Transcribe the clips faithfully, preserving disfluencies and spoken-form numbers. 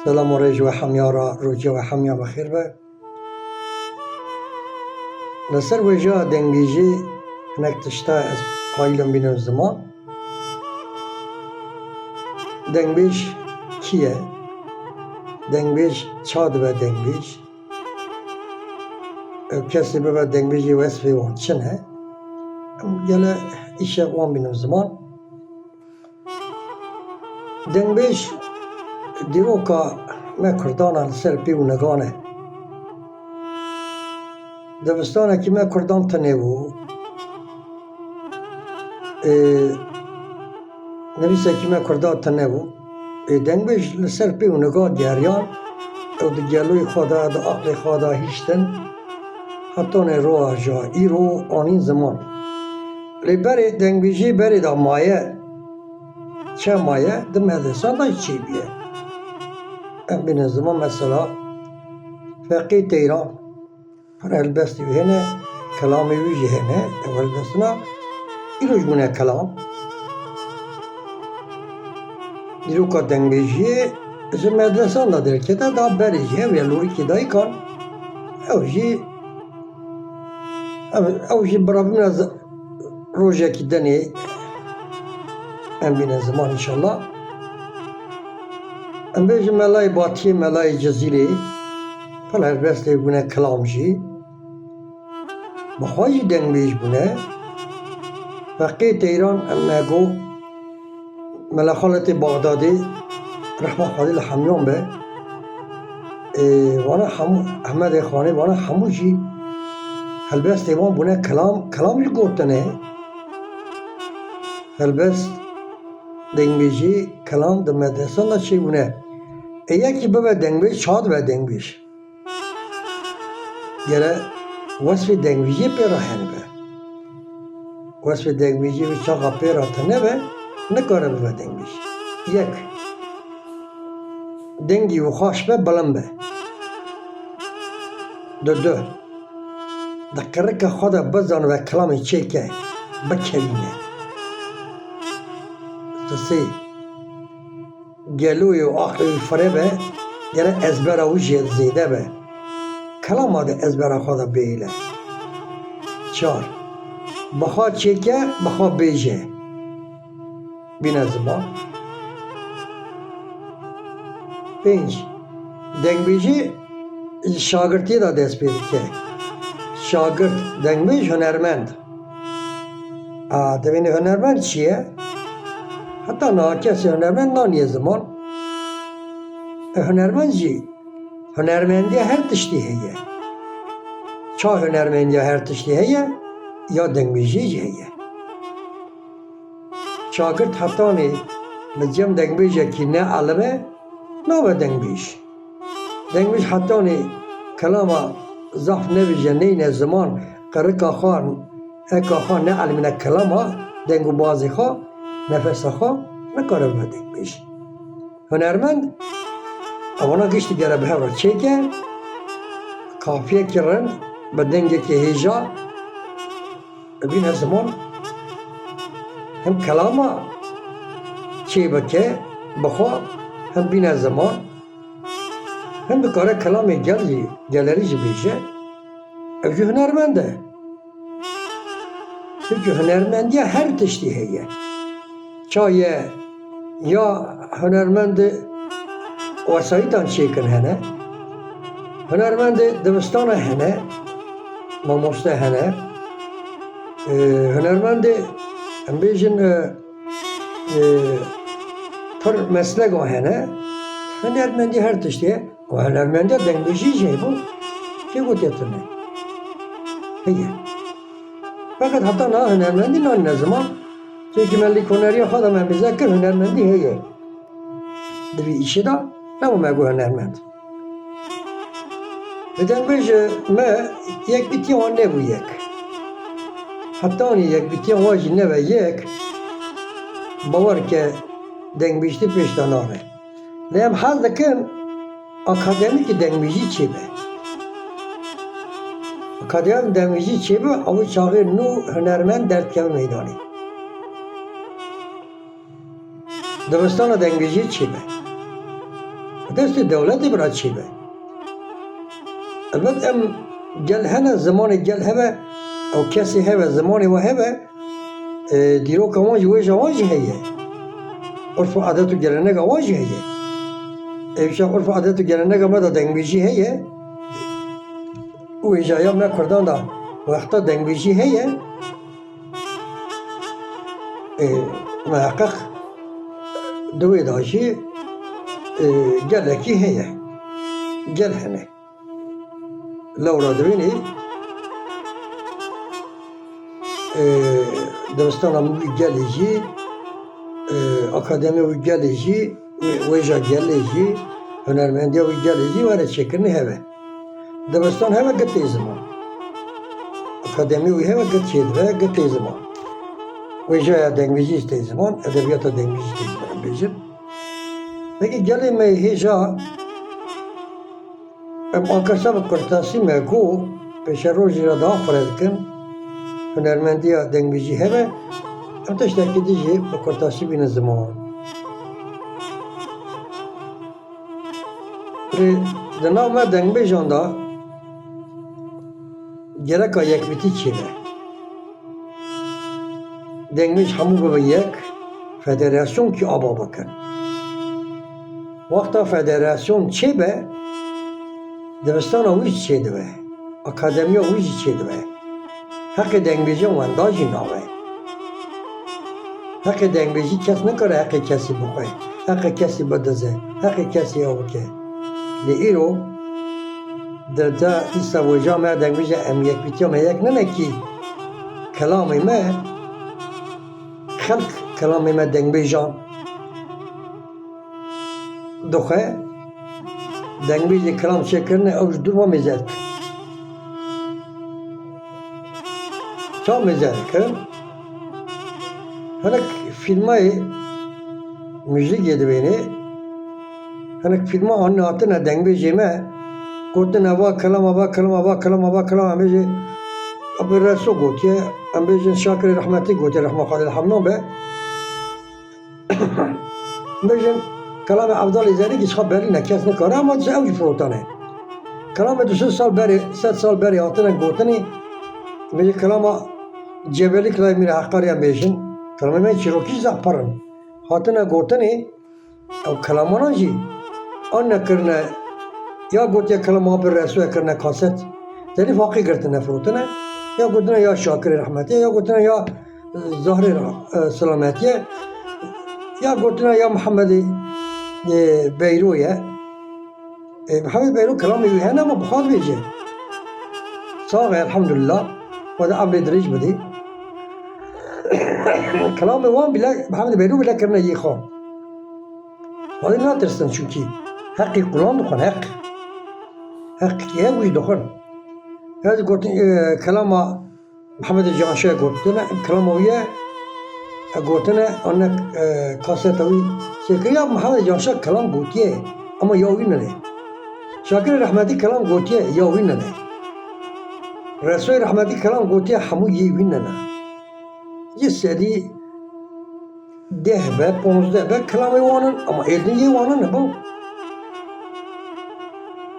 Selam û rêj we hemya re, rojê we hemya bi xêr be. Li ser wêjeya dengbêjî hinek tişta ez qayîl im bînim ziman. Dengbêj kî ye? Dengbêj ça dibe dengbêj? Ew kesê bibe dengbêjê wesfê wan çi ne? Em gele îşev wan bînim ziman. Dengbêj dîroka me Kurdan e li ser pî û nigan e. Dibistanekî me Kurdan tune bû. Ê, nivîsekî me Kurdan tune bû. Ê, dengbêj li ser pî û nigan geriyan, ew di geloyê xwe de, di aqlê xwe de hiştin, hetanê roja îro anîn ziman. Lê berê dengbêjî berê de maye. Çe maye? Di medresan de çêbûye. Em bînin ziman mesela Feqî Teyran, pir helbestê wî hene, kelamê wî jî hene, ew helbestina îro jî bûne kelam. Dîroka dengbêjiyê ji medresan de derkete, da berê jî hev ya lorîkê dayikan, ew jî, ew, ew jî birabimne z-, rojekî dinê em bîne ziman înşallah. Em bêjin melayê Batiyê, melayê Cizîrê, pir helbestê bûne kelam jî. Bi xwe jî dengbêj bûne. Feqê Teyran, em me got, Mela Xaletê Baxdadê, rehma Xwedê li hemûyan be. Ê, vana hemû, Ehmedê Xanê, vana hemû jî helbestê wan bûne kelam, kelam jî gotine. Helbest, dengbêjî, kelam di medresan de çêbûne. Ê yekî bibe dengbêj, ça dibe dengbêj? Gere wesfê dengbêjiyê pê re henibe. Wesfê dengbêjiyê wî çaxa pê re tune be, nikare bibe dengbêj. Yek, dengê wî xweş be, bilind be. Du, du, di qirika xwe de bizanibe kelamê çêke, bikevîne. Sisê, geloyê û aqilê wî fireh be, gere ezbera wî jî zêde be. Kelama di ezbera xwe de bihêle. Çar, bi xwe çêke, bi xwe bêje. Bîne ziman. Pênc, dengbêjî ji şagirtiyê de dest pê dike. Şagirt, dengbêj, hunermend. A, divênî hunermend çi ye? Heta niha kesê hunermend naniye ziman. E, hunermend jî, hunermendiya her tiştî heye. Ça hunermendiya her tiştî heye, ya dengbêjiyê jî heye. Şagirt hetanî li cem dengbêjekî neelime, nabe dengbêj. Dengbêj hetanî kelama zaf nebêje, neyne ziman, qirika xwe, eka xwe neelimîne kelama, deng û bazê xwe, nefesa xwe, nikare bibe dengbêj. Hunermend, evana giştî gere bi hev re çêke, kafiyekî rind, bi dengekî hêja, bîne ziman, hem kelama çê bike bi xwe, hem bîne ziman, hem dikare kelamê gel jî, gelerî jî bêje. Ew jî hunermend e. Çimkî hunermendiya her tiştî heye. Ça ye, ya hunermendê wesayîtan çêkin hene, hunermendê dibistana hene, mamoste hene, e, hunermendê, em bêjin, e, e, pir mesleka hene, hunermendî her tiştê ye. Û hunermendiya dengbêjî jî hebû, kê gotiye tune? Heye. Feqet heta niha hunermendî nanîne ziman. Çimkî me lîkoneriya xwe de me mêze kir, hunermendî heye. Di vî îşê de nema me got hunermend. Bi dengbêj me yekbîtiya wan nebû yek. Hetanî yekbîtiya wan jî nebe yek, bawer ke dengbêjtî pêş de nabe. Lê em hez dikin akademîkî dengbêjî çêbe. Akademî dengbêjî çêbe, ew çaxê nû hunermend derdikeve meydanê. Dibistana dengbêjî çêbe. destê dewletê bira çêbe. Elbet em gel hene, zimanê gel hebe, ew kesê hebe, zimanê we hebe, e, dîroka wan jî, wêja wan jî heye. Urf û adet û gelenega wan jî heye. Êşa urf û adet û gelenega me de dengbêjî heye. Wêjaya me Kurdan de wexta dengbêjî heye. Ê, miheqeq di wê de jî, ê, gelekî heye. Gel hene. Lewra dibînî, ê, dibistana wî gelê jî, ê, akademiya wî gelê jî, wê, wêja gelê jî, hunermendiya wî gelê jî were çêkirinê hebe. Dibistan hebe gi tê ziman. Akademî wî hebe gi çêdibe, gi tê ziman. Wêjaya dengbêjî jî tê ziman, edebiyata dengbêjî jî tê ziman em bêjin. Peki gelê me hêja, em ankasa bi kurtasî me got, pêşerojî re daha xure dikin, hunermendiya dengbêjî hebe, em tiştekî din jî bi kurtasî bînin ziman. Lê di nav me dengbêjan de gereka yekbîtî çêbe. Dengbêj hemû bibin yek, federasyon kî ava bikin. Wexta federasyon çêbe, dibistana wî jî çêdibe. Akademiya wî jî çêdibe. Heqê dengbêjên wenda jî nabe. Heqê dengbêjî kes nikare heqê kesî bixwe, heqê kesî bidize, heqê kesî ew bike. Lê îro di de îsa wêja me dengbêje em yekbîtiya me yek nine kî kelamê me, xelk kelamê me dengbêjan dixwe, dengbêjê kilam çêkirine ew ji dûr ve mêze dike. Ça mêze dike? Hinek fîlmayê muzîkê dibêne, hinek fîlma anî hatine dengbêjê me, gotine va kilama, va kilama, va kilama, va kilama, em bêjin, Abi Reso gotiye, em bêjin Şakirê Rehmetî gotiye, rehma Xwedê li hemû be. Bêjin, kelamê Evdalê Zerî kî çiqa berî ne, kes nikare, ama dişe ew jî firotane. Kelamê du sed sal berê, sed sal berê hatine gotinê, bêjin kelama Cebelî Kilayê Mîra Heqarî em bêjin. Kelamê me çîrokî zaf pir in. Hatine gotinê, ew kelamana jî an nekirine, ya gotiye kelama Abi Resoye kirine kaset. Zerîf Haqî girtine firotine. Ya gotine ya Şakirê Rehmetî, ya gotine ya Zahrê ra, e, silametiye. Ya gotina ya Mihemedê, e, Beyro ye. E, Mihemed Beyro kelamê wî hene ama bi xwe dibêje. Sax e, elhamdulillah. Xwedê emrê dirêj bidê. Kelamê wan bile, Mihemed Beyro bile kirine yê xwe. Xwedê natirsin çunkî heqê qulan dixwin, heq. Heq kî ye, wî dixwin. Ez gotin, e, kelama Mihemedê Canşe gotine, kilama wî ye, e, gotine, anne, e, kaseta wî çêkir. Ya Mihemedê Canşe kilam gotiye, ama ya wî nine. Şakirê Rehmetî kilam gotiye, ya wî nine. Resoyê Rehmetî kilam gotiye, hemû yê wî nine. Yê sedî deh be, ponzdeh be, kilamê wan in, ama êdin yê wan in, bo.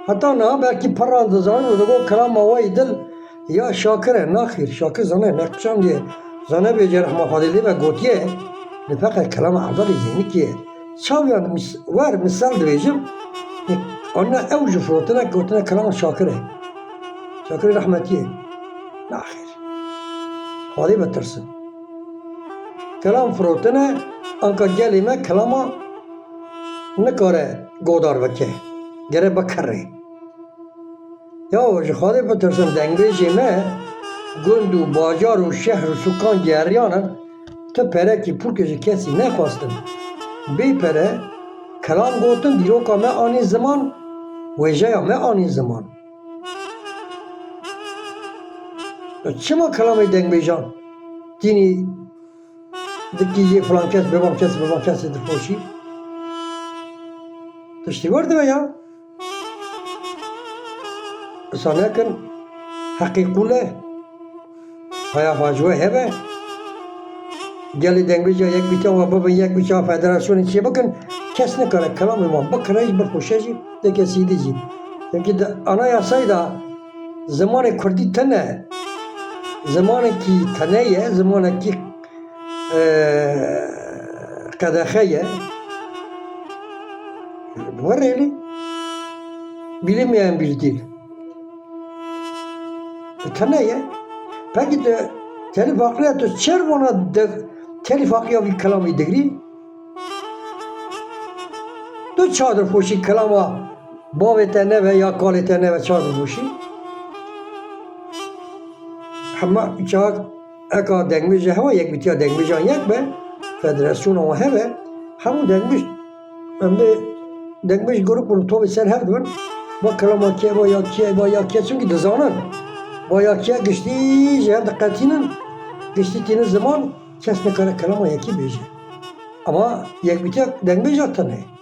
Heta niha belkî pirran dizanin û digot kilama we yê dil ya Şakir e. Naxêr, Şakir zane neqşandiye, zane bêje rehma Xwedê lê be gotiye, lê feqet kilama Evdalê Zeynikî ye. Çawiyan mis-, wer misal dibêjim, anne ew ji firotine gotine kilama Şakir e. Şakirê rehmetî ye. Naxêr. Xwedê bitirsin. Kelam firotine, anka gelê me kelama nikare godar bike. Gere bikirê. Ya ji Xwedê bitirsin, dengbêjê me gund û bajar û şehr û sûkan geriyanin, tu perekî pûlkê ji kesî nexwestin. Bê pere, kelam gotin, dîroka me anî ziman, wêjeya me anî ziman. Çima kelamê dengbêjan tînî dikî yê filan kes, bivan kes, bivan kesê dipoşî? Tiştî wer dibe ya. Qisa nekin, heqê qûl e. Haya xwe ji we hebe. Gelê dengbêja yekbîtiya we bibin yek, wî çawa federasyonê çê bikin. Kes nikare kelamê wan bikire jî, bixweşe jî, tê kesî dî jî. Çimkî di anayasayê de zimanê kurdî tune, zimanekî tune ye, zimanekî, e, qedexe ye. Werê lê bîlê me em bîr dîl. Tune ye. Pekî tu telîf haqiya tu çer vana de telîf haqiya vî kelamî digirî? Tu çadir poşî kelama bavê te nebe ya kalê te nebe çadir poşî? Hema çak eka dengmêj hewa yekbîtiya dengmêjan yek be, federasyona wan hebe, hemû dengmêj, em bê dengmêj grup bin tovê ser hev dibin. Va kelama kê, va ya kê, va ya kê, çimkî dizanin. Va ya kê giştî ji hev diqetînin, giştî tînin ziman, kes nikare kelama yekî bêje. Ama yekbîtiya dengmêja tune.